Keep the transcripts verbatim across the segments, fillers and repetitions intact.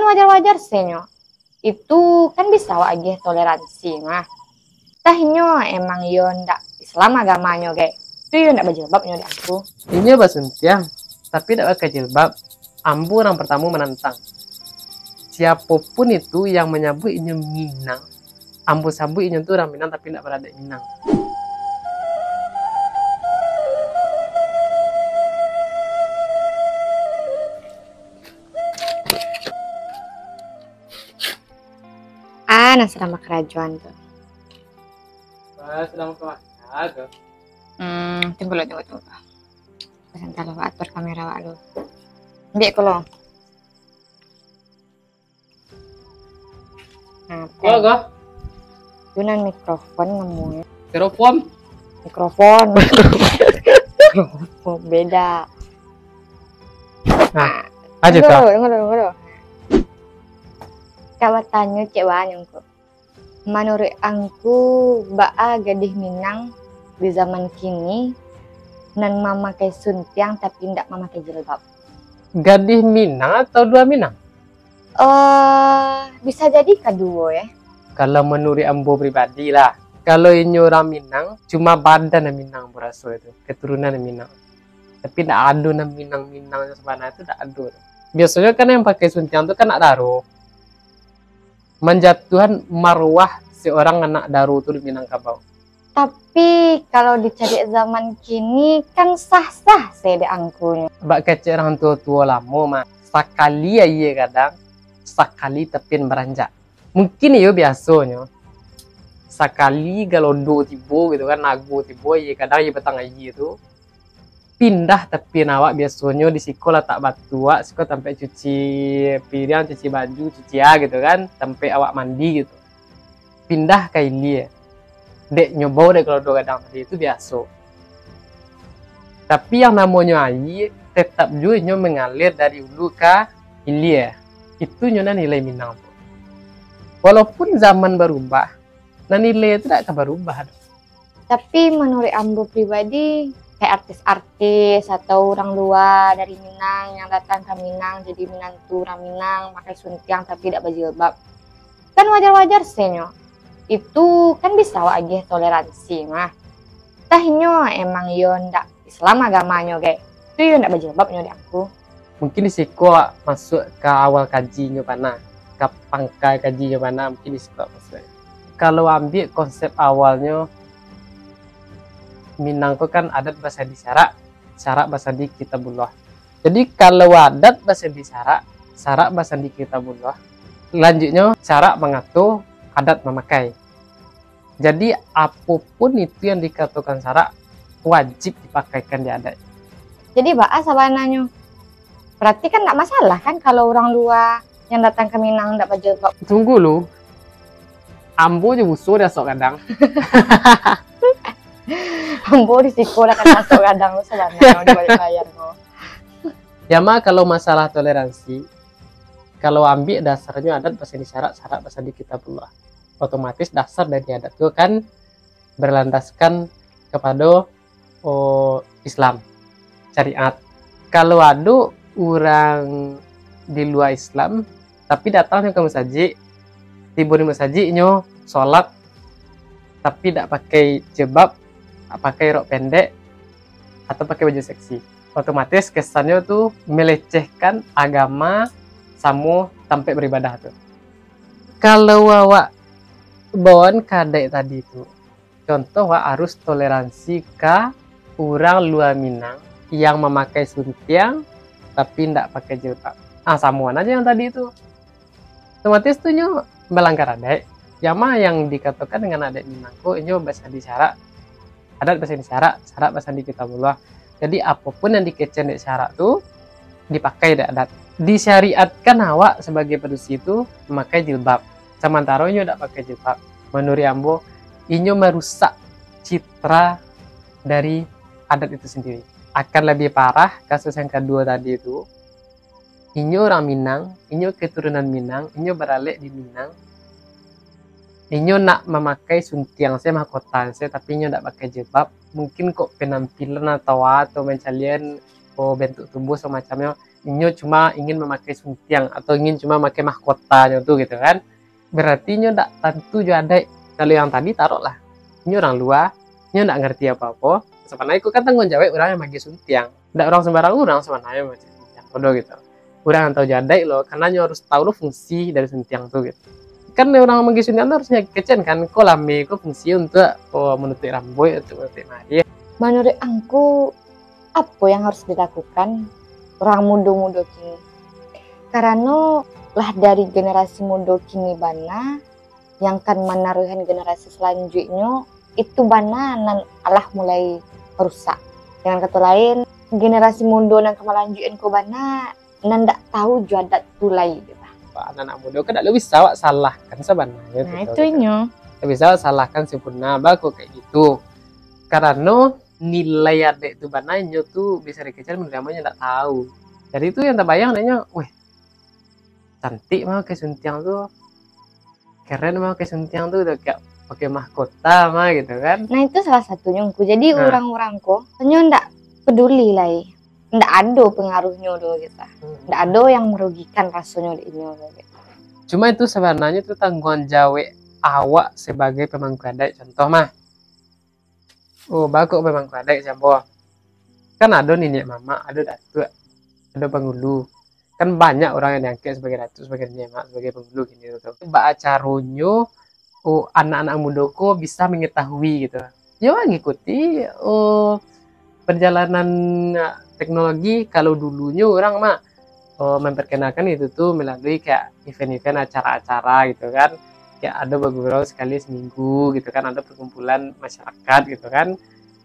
Wajar-wajar se nyo. Itu kan bisa awak agiah toleransi mah. Tah inyo emang yo ndak Islam agamanyo, gai. Tu yo ndak bajilbab nyo dek aku. Inyo basuntiang, tapi ndak pakai jilbab. Ambo urang partamo manantang. Siapopun itu yang manyabuik inyo Minang, ambo sabuik inyo tu urang Minang tapi ndak baradaik Minang. Ah, nan sadang bakarajoan tu. Wah, sadang bakarajo tu. Hmm, tunggu dulu, tunggu, tunggu. Santa lo, atur kamera awak dulu. Ambiak ko lo. Nah, Ko, ko? Tu nan mikrofon namonyo. Mikrofon? Mikrofon. Mikrofon, beda. Nah, aja, Kak. Tunggu dulu, tunggu dulu, tunggu dulu. Kak batanyo cek banyak ko. Manuruik angku, baa gadih Minang di zaman kini nan mamakai suntiang tapi indak mamakai jilbab? Gadih Minang atau lua Minang? Eh, bisa jadi kaduo, eh. Kalau manuruik ambo pribadi lah, kalau inyo urang Minang, cuma badan nan Minang ambo raso itu, keturunan nan Minang. Tapi ndak ado nan Minang-Minang sabananyo tu, ndak ado. Biasonyo kan yang pakai suntiang tu kan anak daro. Manjatuahan marwah seorang anak daro tu di Minangkabau. Tapi kalau dicari zaman kini kan sah-sah se dek angkunyo. Bak kecek urang tuo-tuo lamo mah, sakali aia gadang, sakali tapian baranjak. Mungkin iyo biasonyo, sakali galodo tibo gitu kan, nago tibo, aia gadang, aia batang aia tu, pindah tapian awak, biasonyo di siko latak batu awak, siko tampek cuci piriang, cuci baju, cuci a gitu kan, tampek awak mandi gitu. Pindah ka ilia. Dek nyo bau dek galodo gadang tadi, itu biaso. Tapi yang namonyo aia, tetap juo inyo mangalir dari ulu ka ilia. Itu nyo nan nilai Minang tu. Walaupun zaman barubah, nan nilai tu dak ka barubah doh. Tapi manuruik ambo pribadi, kayak artis-artis atau urang lua dari Minang yang datang ka Minang, jadi minantu urang Minang, pakai suntiang tapi dak bajilbab, kan wajar-wajar se nyo. Itu kan bisa awak agiah toleransi mah. Tah inyo emang yo ndak Islam agamanyo, gai. Tu yo ndak bajilbab nyo dek aku. Mungkin di siko masuak ka awal kaji nyo bana, ka pangka kaji nyo bana, mungkin di siko masuak. Kalau ambiak konsep awalnyo, Minang ko kan adat basandi syarak, syarak basandi kitabullah. Jadi kalau adat basandi syarak, syarak basandi kitabullah, lanjutnyo syarak mangato, adat mamakai. Jadi, apo pun itu yang dikatokan syarak, wajib dipakaikan di adat. Jadi, baa sabananyo? Berarti kan ndak masalah kan kalau urang lua yang datang ka Minang ndak bajilbab? Tunggu lu. Ambo jo buso di asok gadang. Ambo di siko lah kan asok gadang tu sabananyo di balik layar tu. Ya, mah, kalau masalah toleransi, kalau ambiak dasarnyo adat basandi syarak, syarak basandi kitabullah. Otomatis dasar dari adat tu kan berlandaskan kapado, oh, Islam, syariat. Kalau ado urang di lua Islam, tapi datang nyo ka masajik, tibo di masajik nyo salat, tapi dak pakai jilbab, pakai rok pendek, atau pakai baju seksi, otomatis kesannyo tu melecehkan agama samo tampek beribadah tu. Kalau awak bawaan ka adaik tadi tu, contoh awak harus toleransi ka urang lua Minang yang mamakai suntiang tapi ndak pakai jilbab. Ah, samoan aja yang tadi tu. Otomatis tu nyo melanggar adaik. Yang mah yang dikatokan dengan adaik Minang ko, inyo basandi syarak, adat basandi syarak, syarak basandi kitabullah. Jadi, apo pun yang dikecekan dek syarak tu, dipakai dek adat. Disyariatkan awak sabagai padusi tu mamakai jilbab, samantaro inyo dak pakai jilbab. Manuruik ambo, inyo marusak citra dari adat itu sendiri. Akan labiah parah kasus yang kaduo tadi tu, inyo urang Minang, inyo keturunan Minang, inyo baralek di Minang, inyo nak mamakai suntiang se, mahkota se, tapi inyo dak pakai jilbab. Mungkin kok penampilan atau, atau mancalian oh, bentuk tubuh semacamnya, inyo cuma ingin memakai suntiang atau ingin cuma memakai mahkotanyo tu gitu kan. Berarti inyo ndak tantu jo adaik. Kalau yang tadi, taruhlah, inyo urang lua, inyo ndak ngerti apo-apo. Sabananyo iko kan tangguang jawek urang yang magiah suntiang. Ndak urang sembarang urang sabananyo magiah suntiang ko do gitu. Urang yang tahu jo adaik lo, karena inyo harus tahu lo fungsi dari suntiang tu gitu. Kan urang magiah suntiang tu harus kecekan kan, ko lameh ko fungsi untuak, oh, manutuik rambuik, untuak manutuik marih. Manuruik angku, apo yang harus dilakukan urang mudo-mudo kini? Karano lah dari generasi mudo kini bana yang kan manaruihan generasi salanjuiknyo, itu bana nan alah mulai rusak. Dengan kato lain, generasi mudo nan ka malanjuikan ko bana nan ndak tahu jo adat tu lai, gitu. Anak-anak mudo kan ndak bisa awak salahkan sabananyo tu. Nah, itu inyo. Ndak bisa awak salahkan sampurna, baa kok kayak gitu. Karano nilai adaik tu bana inyo tu bisa dikecekan, menerima inyo ndak tahu. Jadi itu yang tabayang dek inyo, weh, cantik mah pakai suntiang tu, keren mah pakai suntiang tu, udah kayak pakai mahkota mah gitu kan. Nah, itu salah satunyo, Ngku. Jadi, nah, urang-urang ko, inyo ndak peduli lai. Ndak ado pengaruhnyo do gitu. Hmm. Ndak ado yang merugikan rasonyo dek inyo do gitu. Cuma itu sabananyo tu tangguang jawek awak sebagai pemangku adaik. Contoh mah, oh, baa kok pemangku adaik, Jambo? Kan ado niniak mamak, ado datuak, ado pangulu. Kan banyak urang yang diangkek sebagai datuak, sebagai niniak mamak, sebagai pangulu kini tu. Baa caronyo, oh, anak-anak mudo ko bisa mengetahui gitu? Yo, ngikuti, oh, perjalanan, ah, teknologi. Kalau dulunyo urang mah, oh, memperkenalkan itu tu melalui kayak event-event, acara-acara gitu kan. Kayak ado bagurau sekali seminggu gitu kan, ado perkumpulan masyarakat gitu kan.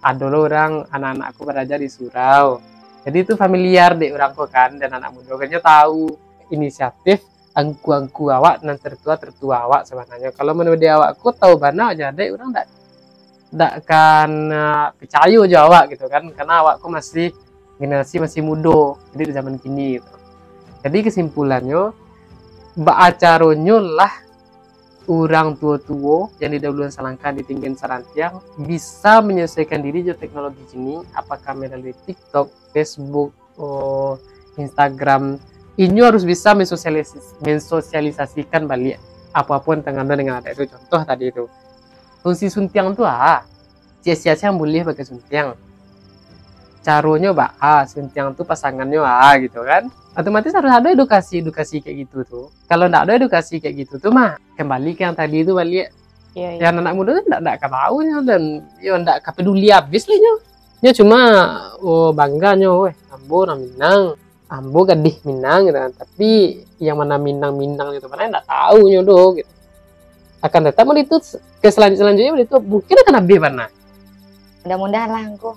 Ado lo urang, anak-anak ko baraja di surau. Jadi itu familiar dek urang ko kan, dan anak mudo kan nyo tahu inisiatif angku-angku awak nan tertua-tertua awak sabananyo. Kalau mano di awak ko tahu bana jo adaik, urang ndak, ndak akan, ah, picayo jo awak gitu kan, karena awak ko masih generasi masih mudo, jadi di zaman kini gitu. Jadi kesimpulannyo, baa caronyo lah urang tuo-tuo yang di dahuluan salangkah ditinggian sarantiang bisa menyesuaikan diri jo teknologi kini, apakah melalui TikTok, Facebook, oh, Instagram, inyo harus bisa mensosialis-, mensosialisasikan baliak apo-apo yang tangando dengan adaik tu. Contoh tadi tu, fungsi suntiang tu, ah, sia-sia yang buliah pakai suntiang. Caronyo baa, suntiang tu pasangannyo, ah, gitu kan. Otomatis harus ado edukasi-edukasi kayak gitu tu. Kalau ndak ado edukasi kayak gitu tu mah, kembali ke yang tadi tu baliak. Iya, iya. Yang anak mudo tu ndak, ndak ka tahu nyo, dan yo ndak ka peduli abis lah nyo. Nyo cuma, oh, bangga nyo, "Weh, ambo urang Minang, ambo gadih Minang," gitu kan. Tapi yang mana Minang-Minang gitu, mana ndak tahu nyo doh gitu. Akan tetap, mun itu ke selanjut-, selanjutnya, mun itu mungkin akan abih bana. Mudah-mudahan lah, Ngku.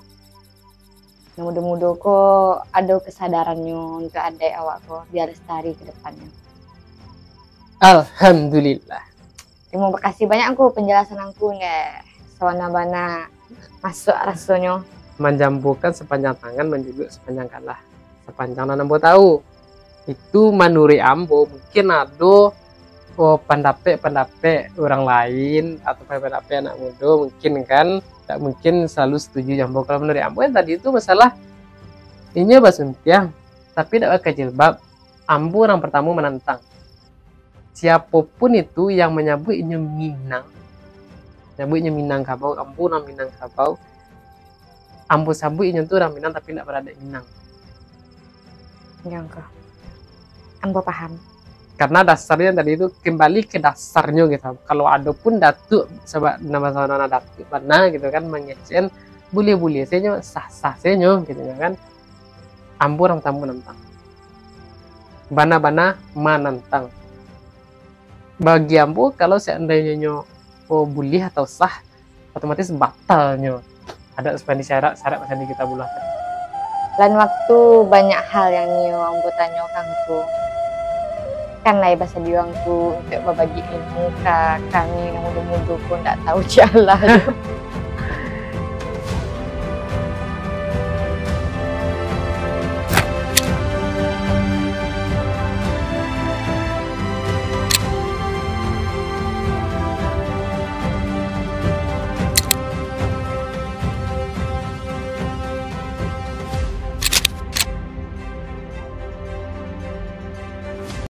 Nan mudo-mudo ko ado kesadarannyo untuk adaik awak ko, biar lestari ke depannyo. Alhamdulillah. Terima kasih banyak, Ngku, penjelasan Ngku ni. Sabana-bana masuk rasonyo. Manjambokan sepanjang tangan, manjuluk sepanjang galah. Sapanjang nan ambo tahu. Itu manuruik ambo, mungkin ado, oh, pandapek-pandapek urang lain atau pandapek anak mudo mungkin kan, tak mungkin selalu setuju jo ambo. Kalau manuruik ambo yang tadi tu masalah inyo basuntiang, tapi dak pakai jilbab, ambo urang partamo manantang. Siapopun itu yang manyabuik inyo Minang, nyabuik inyo Minangkabau, ambo urang Minangkabau, ambo sabuik inyo tu urang Minang tapi ndak baradaik Minang. Yo, Ngku. Ambo paham. Karena dasarnyo tadi tu, kembali ke dasarnyo gitu. Kalau ado pun datuak, sabab namo sabana datuak bana gitu kan, mangecek, buliah-buliah sajo, sah-sah sajo gitu kan. Ambo urang partamo manantang. Bana-bana manantang. Bagi ambo, kalau seandainyo nyo, oh, buliah atau sah, otomatis batal nyo adat sumpah syarat, syarat macam di Kitabullah tadi. Lain waktu banyak hal yang nio ambo tanyo ka Ngku. Kan lai basadiah Ngku untuak babagi ilmu ka kami nan mudo-mudo ko ndak tahu cik alah tu.